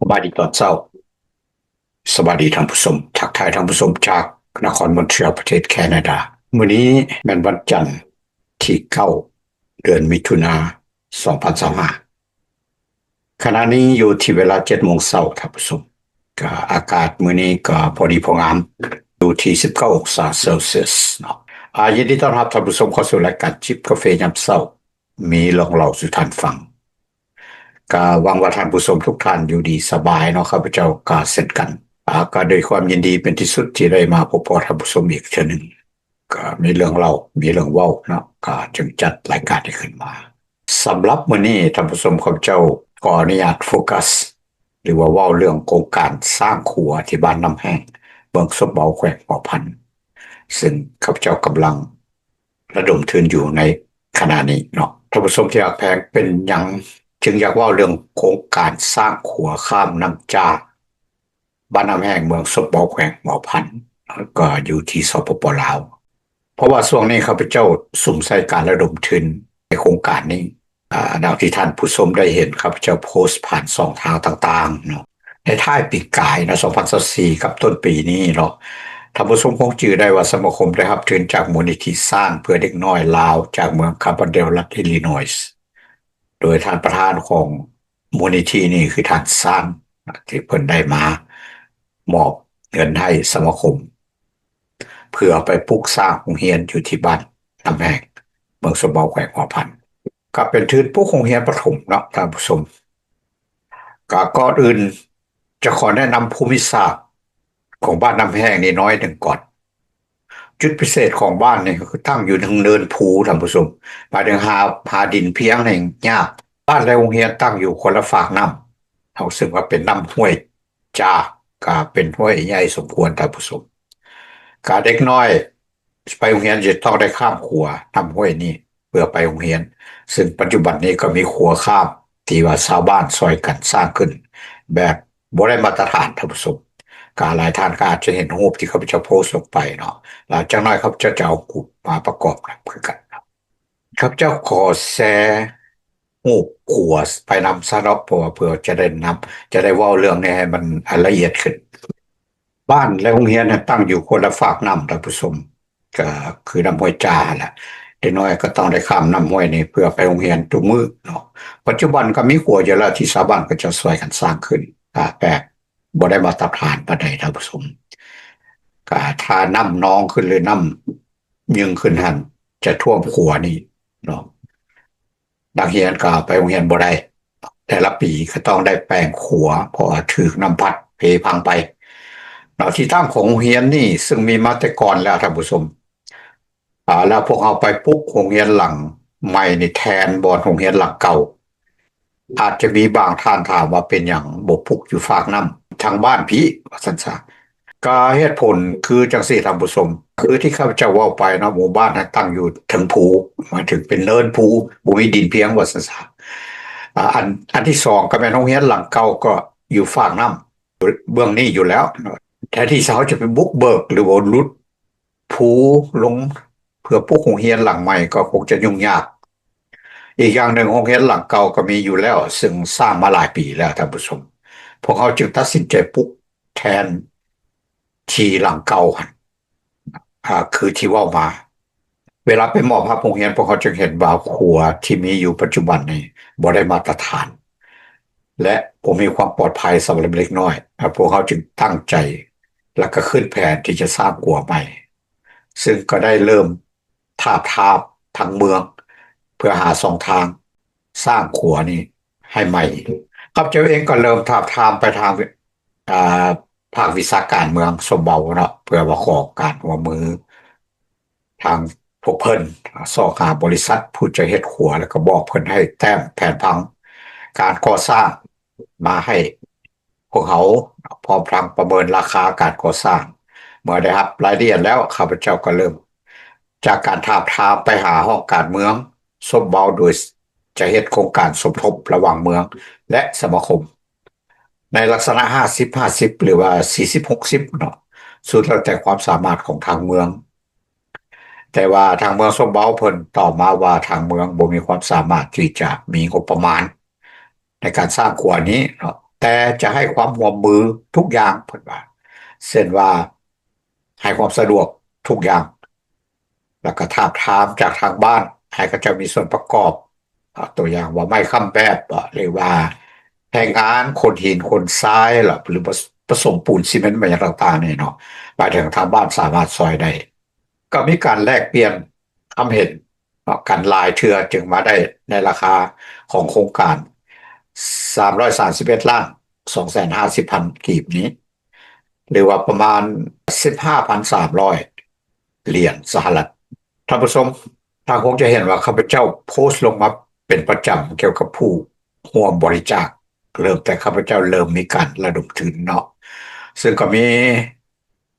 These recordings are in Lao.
ສະບາຍດີຕອນເຊົ້າ, ສະບາຍດີທ່ານຜູ້ຊົມ, ທັກທາຍທ່ານຜູ້ຊົມຈາກນະຄອນມອນທຣີອອລ ປະເທດແຄນາດາ. ມື້ນີ້ແມ່ນວັນຈັນທີເກົ້າ ເດືອນມິຖຸນາ ສອງພັນຊາວຫ້າ. ຂະນະນີ້ຢູ່ທີ່ເວລາເຈັດໂມງເຊົ້າທ່ານຜູ້ຊົມ. ກະອາກາດມື້ນີ້ກະພໍດີພໍງາມ, ຢູ່ທີ່ສິບເກົ້າອົງສາເຊວຊຽສເນາະ. ອາ, ຍິນດີຕ້ອນຮັບທ່ານຜູ້ຊົມເຂົ້າສູ່ລາຍການຈິບກາເຟຍາມເຊົ້າ, ມີເລື່ອງເລົ່າສູ່ທ່ານຟັງ. ກະຫວັງວ່າທ່ານຜູ້ຊົມທຸກທ່ານຢູ່ດີສະບາຍເນາະ, ຂ້າພະເຈົ້າກະເຊັ່ນກັນ. ອາ, ກະດ້ວຍຄວາມຍິນດີເປັນທີ່ສຸດທີ່ໄດ້ມາພົບພໍ້ທ່ານຜູ້ຊົມອີກເທື່ອໜຶ່ງ. ກະມີເລື່ອງເລົ່າ, ມີເລື່ອງເວົ້າເນາະ, ກະຈຶ່ງຈັດລາຍການນີ້ຂຶ້ນມາ. ສຳລັບມື້ນີ້ທ່ານຜູ້ຊົມ, ຂ້າພະເຈົ້າຂໍອະນຸຍາດໂຟກັສ ຫຼືວ່າເວົ້າເລື່ອງໂຄງການສ້າງຂົວທີ່ບ້ານນ້ຳແຫ້ງ ເມືອງສົບເບົາ ແຂວງຫົວພັນ, ຊຶ່ງຂ້າພະເຈົ້າກຳລັງລະດົມທຶນຢູ່ໃນຂະນະນີ້ເນາະ. ທ່ານຜູ້ຊົມທີ່ຮັກແພງ, ເປັນຫຍັງຈຶ່ງຢາກເວົ້າເລື່ອງໂຄງການສ້າງຂົວຂ້າມນ້ຳຈາ ບ້ານນ້ຳແຫ້ງ ເມືອງສົບເບົາ ແຂວງຫົວພັນ, ກໍຢູ່ທີ່ ສປປ ລາວ? ເພາະວ່າຊ່ວງນີ້ຂ້າພະເຈົ້າສຸມໃສ່ການລະດົມທຶນໃນໂຄງການນີ້. ອາ, ດັ່ງທີ່ທ່ານຜູ້ຊົມໄດ້ເຫັນ ຂ້າພະເຈົ້າໂພສຜ່ານຊ່ອງທາງຕ່າງໆເນາະ. ໃນທ້າຍປີກາຍເນາະ ສອງພັນຊາວສີ່ ກັບຕົ້ນປີນີ້ເນາະ, ທ່ານຜູ້ຊົມຄົງຈື່ໄດ້ວ່າສະມາຄົມໄດ້ຮັບທຶນຈາກມູນນິທິສ້າງເພື່ອເດັກນ້ອຍລາວ ຈາກເມືອງຄາບອນເດວ ລັດອິນລີນອຍ, ໂດຍທ່ານປະທານຂອງມູນນິທິນີ້ຄືທ່ານຊານ ທີ່ເພິ່ນໄດ້ມາມອບເງິນໃຫ້ສະມາຄົມ ເພື່ອໄປປຸກສ້າງໂຮງຮຽນຢູ່ທີ່ບ້ານນ້ຳແຫ້ງ ເມືອງສົບເບົາ ແຂວງຫົວພັນ. ກໍເປັນທຶນປຸກໂຮງຮຽນປະຖົມເນາະທ່ານຜູ້ຊົມ. ກໍກ່ອນອື່ນຈະຂໍແນະນຳພູມິສາດຂອງບ້ານນ້ຳແຫ້ງນີ້ໜ້ອຍໜຶ່ງກ່ອນ. ຈຸດພິເສດຂອງບ້ານນີ້ກໍຄືຕັ້ງຢູ່ເທິງເນີນພູທ່ານຜູ້ຊົມ, ໝາຍເຖິງຫາ, ຫາດິນພຽງນີ້ຍາກ. ບ້ານ ແລະ ໂຮງຮຽນຕັ້ງຢູ່ຄົນລະຟາກນ້ຳ, ເຮົາເອີ້ນວ່າເປັນນ້ຳຫ້ວຍຈາ, ກະເປັນຫ້ວຍໃຫຍ່ສົມຄວນທ່ານຜູ້ຊົມ. ກະເດັກນ້ອຍໄປໂຮງຮຽນຈະຕ້ອງໄດ້ຂ້າມຂົວນ້ຳຫ້ວຍນີ້ເພື່ອໄປໂຮງຮຽນ, ຊຶ່ງປັດຈຸບັນນີ້ກໍມີຂົວຂ້າມທີ່ວ່າຊາວບ້ານຊ່ອຍກັນສ້າງຂຶ້ນແບບບໍ່ໄດ້ມາດຕະຖານທ່ານຜູ້ຊົມ. ກະຫຼາຍທ່ານກໍອາດຈະເຫັນຮູບທີ່ຂ້າພະເຈົ້າໂພສລົງໄປເນາະ, ແລ້ວຈັກໜ້ອຍຂ້າພະເຈົ້າຈະເອົາຮູບມາປະກອບນຳຄືກັນ. ຂ້າພະເຈົ້າຂໍແຊຮູບຂົວໄປນຳຊະເນາະ, ເພາະວ່າເພື່ອຈະໄດ້ນຳ, ຈະໄດ້ເວົ້າເລື່ອງນີ້ໃຫ້ມັນລະອຽດຂຶ້ນ. ບ້ານ ແລະ ໂຮງຮຽນນັ້ນຕັ້ງຢູ່ຄົນລະຟາກນ້ຳທ່ານຜູ້ຊົມ, ກໍຄືນ້ຳຫ້ວຍຈາຫັ້ນລະ. ເດັກນ້ອຍກໍຕ້ອງໄດ້ຂ້າມນ້ຳຫ້ວຍນີ້ເພື່ອໄປໂຮງຮຽນທຸກມື້ເນາະ. ປັດຈຸບັນກໍມີຂົວຢູ່ແລ້ວທີ່ຊາວບ້ານກໍຈະຊ່ວຍກັນສ້າງຂຶ້ນ, ກະແບບບໍ່ໄດ້ມາດຕະຖານປານໃດທ່ານຜູ້ຊົມ. ກະຖ້ານ້ຳນອງຂຶ້ນ ຫຼື ນ້ຳ ຍື່ນຂຶ້ນຫັ້ນຈະຖ້ວມຂົວນີ້ເນາະ, ນັກຮຽນກໍໄປໂຮງຮຽນບໍ່ໄດ້. ແຕ່ລະປີກໍຕ້ອງໄດ້ແປງຂົວ ເພາະວ່າຖືກນ້ຳພັດເພພັງໄປເນາະ. ທີ່ຕັ້ງຂອງໂຮງຮຽນນີ້ຊຶ່ງມີມາແຕ່ກ່ອນແລ້ວທ່ານຜູ້ຊົມ, ອາ, ແລ້ວພວກເຮົາໄປປຸກໂຮງຮຽນຫຼັງໃໝ່ນີ້ແທນບ່ອນໂຮງຮຽນຫຼັງເກົ່າ. ອາດຈະມີບາງທ່ານຖາມວ່າເປັນຫຍັງບໍ່ປຸກຢູ່ຟາກນ້ຳທາງບ້ານພີ້ ວ່າຊັ້ນຊະ. ກະເຫດຜົນຄືຈັ່ງຊີ້ທ່ານຜູ້ຊົມ, ຄືທີ່ຂ້າພະເຈົ້າເວົ້າໄປເນາະ, ໝູ່ບ້ານຫັ້ນຕັ້ງຢູ່ເທິງພູ, ໝາຍເຖິງເປັນເນີນພູ, ບໍ່ມີດິນພຽງ ວ່າຊັ້ນຊະ. ອາ, ອັນ, ອັນທີສອງກໍແມ່ນໂຮງຮຽນຫຼັງເກົ່າກໍຢູ່ຟາກນ້ຳເບື້ອງນີ້ຢູ່ແລ້ວເນາະ. ແທນທີ່ເຮົາຈະໄປບຸກເບີກ ຫຼືວ່າຫຼຸດ ພູລົງເພື່ອປຸກໂຮງຮຽນຫຼັງໃໝ່ກໍຄົງຈະຫຍຸ້ງຍາກ. ອີກຢ່າງໜຶ່ງ, ໂຮງຮຽນຫຼັງເກົ່າກໍມີຢູ່ແລ້ວ, ຊຶ່ງສ້າງມາຫຼາຍປີແລ້ວ, ທ່ານຜູ້ຊົມ. ພວກເຮົາຈຶ່ງຕັດສິນໃຈປຸກແທນທີ່ຫຼັງເກົ່າຫັ້ນ, ອາ, ຄືທີ່ເວົ້າມາ. ເວລາໄປມອບຮັບໂຮງຮຽນ, ພວກເຮົາຈຶ່ງເຫັນວ່າຂົວທີ່ມີຢູ່ປັດຈຸບັນນີ້ບໍ່ໄດ້ມາດຕະຖານ ແລະ ບໍ່ມີຄວາມປອດໄພສຳລັບເດັກນ້ອຍ. ພວກເຮົາຈຶ່ງຕັ້ງໃຈ ແລະ ກໍຄິດແຜນທີ່ຈະສ້າງຂົວໃໝ່, ຊຶ່ງກໍໄດ້ເລີ່ມທາບທາມທາງເມືອງ ເພື່ອຫາຊ່ອງທາງສ້າງຂົວນີ້ໃຫ້ໃໝ່. ຂ້າພະເຈົ້າເອງກໍເລີ່ມທາບທາມໄປທາງ ອາ ພາກວິຊາການເມືອງສົບເບົາເນາະ, ເພື່ອວ່າຂໍການຮ່ວມມືທາງພວກເພິ່ນ, ຊອກຫາບໍລິສັດຜູ້ຈະເຮັດຂົວ ແລ້ວກໍບອກເພິ່ນໃຫ້ແຕ້ມແຜນຜັງການກໍ່ສ້າງມາໃຫ້ພວກເຮົາ, ພ້ອມທັງປະເມີນລາຄາການກໍ່ສ້າງ. ເມື່ອໄດ້ຮັບລາຍລະອຽດແລ້ວ, ຂ້າພະເຈົ້າກໍເລີ່ມຈາກການທາບທາມໄປຫາຫ້ອງການເມືອງສົບເບົາ ໂດຍຈະເຮັດໂຄງການສົມທົບລະຫວ່າງເມືອງ ແລະ ສະມາຄົມ ໃນລັກສະນະຫ້າສິບຫ້າສິບ ຫຼືວ່າສີ່ສິບຫົກສິບເນາະ, ສຸດແລ້ວແຕ່ຄວາມສາມາດຂອງທາງເມືອງ. ແຕ່ວ່າທາງເມືອງສົບເບົາເພິ່ນຕອບມາວ່າ ທາງເມືອງບໍ່ມີຄວາມສາມາດທີ່ຈະມີງົບປະມານໃນການສ້າງຂົວນີ້ເນາະ, ແ ຕ່ຈະໃຫ້ຄວາມຮ່ວມມືທຸກຢ່າງ ເພິ່ນວ່າ ເຊັ່ນວ່າ ໃຫ້ຄວາມສະດວກທຸກຢ່າງ ແລ້ວກໍທາບທາມຈາກທາງບ້ານ ໃຫ້ເຂົາເຈົ້າມີສ່ວນປະກອບ ອາ ຕົວຢ່າງວ່າໄມ້ຄ້ຳແບບບໍ ຫຼືວ່າແຮງງານຂົນຫີນຂົນຊາຍ ຫຼືປະ ປະສົມປູນຊີເມັນ ຫຍັງຕ່າງໆນີ້ເນາະ ໝາຍເຖິງທາງບ້ານສາມາດຊ່ອຍໄດ້. ກໍມີການແລກປ່ຽນຄຳເຫັນເນາະ ກັນຫຼາຍເທື່ອຈຶ່ງມາໄດ້ໃນລາຄາຂອງໂຄງການ ສາມຮ້ອຍສາມສິບເອັດລ້ານສອງແສນຫ້າສິບພັນກີບນີ້ ຫຼືວ່າປະມານສິບຫ້າພັນສາມຮ້ອຍຫຼຽນສະຫະລັດ. ທ່ານຜູ້ຊົມ ທ່ານຄົງຈະເຫັນວ່າຂ້າພະເຈົ້າໂພສລົງມາເປັນປະຈຳກ່ຽວກັບຜູ້ຮ່ວມບໍລິຈາກ ເລີ່ມແຕ່ຂ້າພະເຈົ້າເລີ່ມມີການລະດົມທຶນເນາະ ເຊິ່ງກໍມີ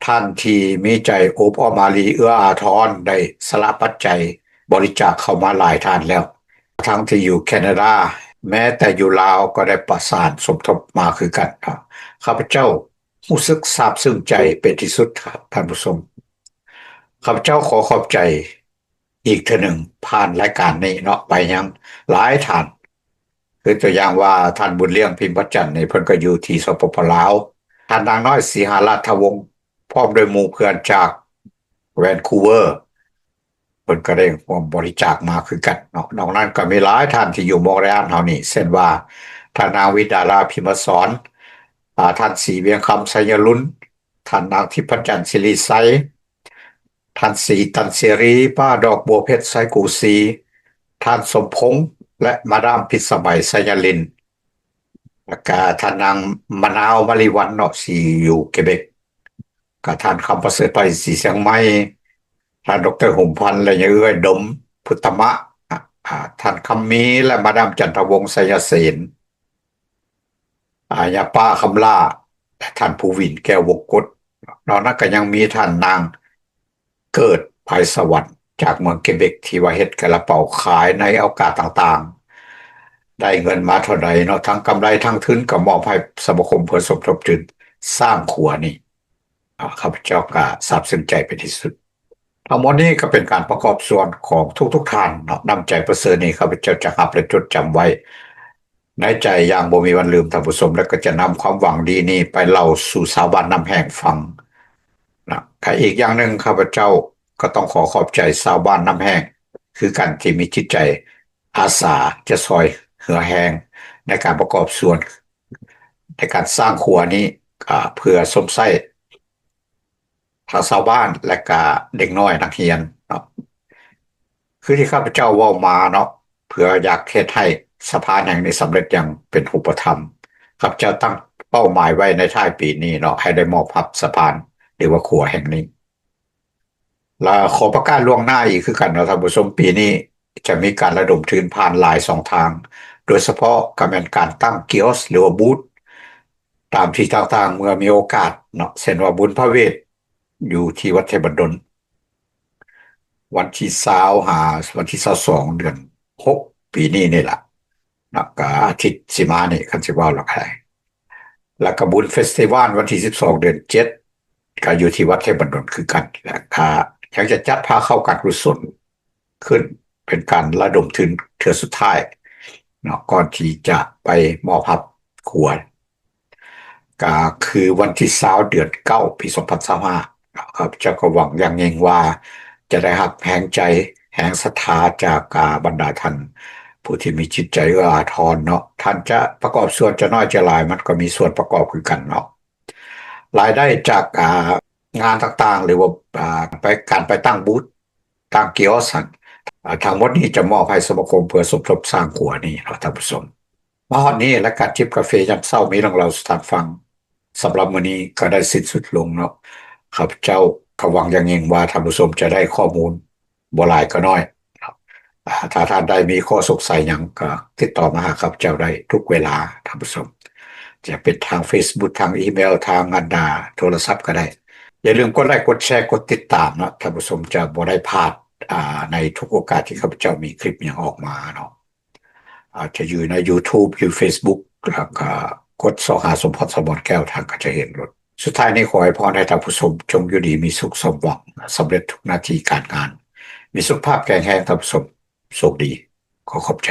ທ່ານທີ່ມີໃຈໂອບອ້ອມອາຣີເອື້ອອາທອນ ໄດ້ສະຫຼະປັດໄຈບໍລິຈາກເຂົ້າມາຫຼາຍທ່ານແລ້ວ ທັງທີ່ຢູ່ແຄນາດາ ແມ້ແຕ່ຢູ່ລາວກໍໄດ້ປະສານສົມທົບມາຄືກັນ. ຂ້າພະເຈົ້າ ຮູ້ສຶກຊາບຊຶ້ງໃຈເປັນທີ່ສຸດ ທ່ານຜູ້ຊົມ. ຂ້າພະເຈົ້າຂໍຂອບໃຈອີກເທື່ອໜຶ່ງຜ່ານລາຍການນີ້ເນາະ ໄປຍັງຫຼາຍທ່ານ ຄືຕົວຢ່າງວ່າທ່ານບຸນລ້ຽງ ພິມພະຈັນ ນີ້ເພິ່ນກໍຢູ່ທີ່ ສປປ ລາວ, ທ່ານນາງນ້ອຍ ສີຫາລາດທະວົງ ພ້ອມດ້ວຍໝູ່ເພື່ອນຈາກແວນຄູເວີ ເພິ່ນກໍໄດ້ຮ່ວມບໍລິຈາກມາຄືກັນເນາະ. ນອກນັ້ນກໍມີຫຼາຍທ່ານທີ່ຢູ່ມອນເຣອານເຮົານີ້ ເຊັ່ນວ່າ ທ່ານນາງ ວິດາລາ ພິມມະສອນ, ອາ, ທ່ານ ສີ ວຽງຄຳ ໄຊຍະລຸນ, ທ່ານນາງ ທິບພະຈັນ ສິລິໄຊ, ທ່ານ ສີ ຕັນເສລີ, ປ້າ ດອກບົວເພັດ ໄຊກູສີ, ທ່ານ ສົມພົງ ແລະ ມາດາມ ພິດສະໄໝ ໄຊຍະລິນ, ແລ້ວກະທ່ານນາງ ມະນາວ ມະລິວັນເນາະ ທີ່ຢູ່ເກເບັກ, ກະທ່ານ ຄຳປະເສີດໄພ ສີຊຽງໃໝ່, ທ່ານ ດອກເຕີ ຫົມພັນ ແລະ ຍາເອື້ອຍ ດົມ ພຸດທະມະ, ອາ, ອາ, ທ່ານ ຄຳມີ ແລະ ມາດາມ ຈັນທະວົງ ໄຊຍະເສນ, ອາ, ຍາປ້າ ຄຳຫຼ້າ ແລະ ທ່ານ ພູວິນ ແກ້ວວົງກົດ. ນອກນັ້ນກໍຍັງມີທ່ານນາງ ເກີດ ໄພສະຫວັນ ຈາກເມືອງເກເບັກ ທີ່ວ່າເຮັດກະລາເປົາຂາຍໃນໂອກາດຕ່າງໆ ໄດ້ເງິນມາເທົ່າໃດເນາະ ທັງກຳໄລທັງທຶນ ກໍມອບໃຫ້ສະມາຄົມເພື່ອສົມທົບທຶນສ້າງຂົວນີ້. ອາ, ຂ້າພະເຈົ້າກໍຊາບຊຶ້ງໃຈເປັນທີ່ສຸດ. ທັງໝົດນີ້ກໍເປັນການປະກອບສ່ວນຂອງທຸກໆທ່ານເນາະ. ນ້ຳໃຈປະເສີດນີ້ ຂ້າພະເຈົ້າຈະຮັບ ແລະ ຈົດຈຳໄວ້ໃນໃຈຢ່າງບໍ່ມີວັນລືມ, ທ່ານຜູ້ຊົມ, ແລະ ກໍຈະນຳຄວາມຫວັງດີນີ້ໄປເລົ່າສູ່ຊາວບ້ານນ້ຳແຫ້ງຟັງນະ. ກະອີກຢ່າງໜຶ່ງ ຂ້າພະເຈົ້າກໍຕ້ອງຂໍຂອບໃຈຊາວບ້ານນ້ຳແຫ້ງຄືກັນ ທີ່ມີຈິດໃຈອາສາຈະຊ່ອຍເຫື່ອແຮງໃນການປະກອບສ່ວນໃນການສ້າງຂົວນີ້ ອາ, ເພື່ອຊົມໃຊ້ ທາງຊາວບ້ານ ແລະ ກະເດັກນ້ອຍນັກຮຽນເນາະ. ຄືທີ່ຂ້າພະເຈົ້າເວົ້າມາເນາະ, ເພື່ອຢາກເຮັດໃຫ້ສະພານແຫ່ງນີ້ສຳເລັດຢ່າງເປັນຮູບປະທຳ, ຂ້າພະເຈົ້າຕັ້ງເປົ້າໝາຍໄວ້ໃນທ້າຍປີນີ້ເນາະ, ໃຫ້ໄດ້ມອບຮັບສະພານ ຫຼືວ່າຂົວແຫ່ງນີ້. ລະຂໍປະກາດລ່ວງໜ້າອີກຄືກັນເນາະທ່ານຜູ້ຊົມ, ປີນີ້ຈະມີການລະດົມທຶນຜ່ານຫຼາຍຊ່ອງທາງ, ໂດຍສະເພາະກໍແມ່ນການຕັ້ງກິອອສ ຫຼືວ່າບູດ ຕາມທີ່ຕ່າງໆ ເມື່ອມີໂອກາດເນາະ, ເຊັ່ນວ່າບຸນພະເວດ ຢູ່ທີ່ວັດເທບບັນດົນ ວັນທີຊາວຫາວັນທີຊາວສອງ ເດືອນຫົກ ປີນີ້ນີ້ລະເນາະ, ກະອາທິດຊິມານີ້ ຄັນຊິເວົ້າລະກະໄດ້. ລະກະບຸນເຟສຕິວັນວັນທີສິບສອງ ເດືອນເຈັດ ກະຢູ່ທີ່ວັດເທບບັນດົນຄືກັນ, ລະກະຍັງຈະຈັດພາເຂົ້າການກຸສົນ ຂຶ້ນເປັນການລະດົມທຶນເທື່ອສຸດທ້າຍເນາະ ກ່ອນທີ່ຈະໄປມອບຮັບຂົວ ກະຄືວັນທີຊາວ ເດືອນເກົ້າ ປີສອງພັນຊາວຫ້າ ຂ້າພະເຈົ້າກໍຫວັງຢ່າງຍິ່ງວ່າຈະໄດ້ຮັບແຮງໃຈ ແຮງສັດທາຈາກ ອາ ບັນດາທ່ານຜູ້ທີ່ມີຈິດໃຈເອື້ອອາທອນເນາະ. ທ່ານຈະປະກອບສ່ວນຈະນ້ອຍຈະຫຼາຍ ມັນກໍມີສ່ວນປະກອບຄືກັນເນາະ. ລາຍໄດ້ຈາກ ອາ ງານຕ່າງໆ ຫຼືວ່າ ອາ ໄປ ການໄປຕັ້ງບູດ ຕັ້ງກິອອສຫັ້ນ ອາ ທັງໝົດນີ້ຈະມອບໃຫ້ສະມາຄົມເພື່ອສົມທົບສ້າງຂົວນີ້ເນາະທ່ານຜູ້ຊົມ. ມາຮອດນີ້ລາຍການຈິບກາເຟຍາມເຊົ້າມີເລື່ອງເລົ່າສູ່ທ່ານຟັງ ສຳລັບມື້ນີ້ກໍໄດ້ສິ້ນສຸດລົງເນາະ. ຂ້າພະເຈົ້າກໍຫວັງຢ່າງຍິ່ງວ່າທ່ານຜູ້ຊົມຈະໄດ້ຂໍ້ມູນບໍ່ຫຼາຍກໍໜ້ອຍເນາະ. ອາ ຖ້າທ່ານໃດມີຂໍ້ສົງໄສຫຍັງກໍຕິດຕໍ່ມາຫາຂ້າພະເຈົ້າໄດ້ທຸກເວລາທ່ານຜູ້ຊົມ, ຈະເປັນທາງເຟສບຸກ ທາງອີເມວ ທາງອັນດາໂທລະສັບກໍໄດ້. ຢ່າລືມກົດໄລ ກົດແຊ ກົດຕິດຕາມເນາະ, ທ່ານຜູ້ຊົມຈະບໍ່ໄດ້ພາດ ອາ ໃນທຸກໂອກາດທີ່ຂ້າພະເຈົ້າມີຄລິບຫຍັງອອກມາເນາະ. ອາດຈະຢູ່ໃນຢູທູບ ຢູ່ເຟສບຸກ ແລ້ວກໍກົດຊອກຫາສົມພອນ ສະຫມອນແກ້ວ ທ່ານກໍຈະເຫັນໂລດ. ສຸດທ້າຍນີ້ຂໍອວຍພອນໃຫ້ທ່ານຜູ້ຊົມຈົ່ງຢູ່ດີມີສຸກ ສົມຫວັງ ສຳເລັດທຸກໜ້າທີ່ການງານ, ມີສຸຂະພາບແຂງແຮງ ທ່ານຜູ້ຊົມ ໂຊກດີ. ຂໍຂອບໃຈ.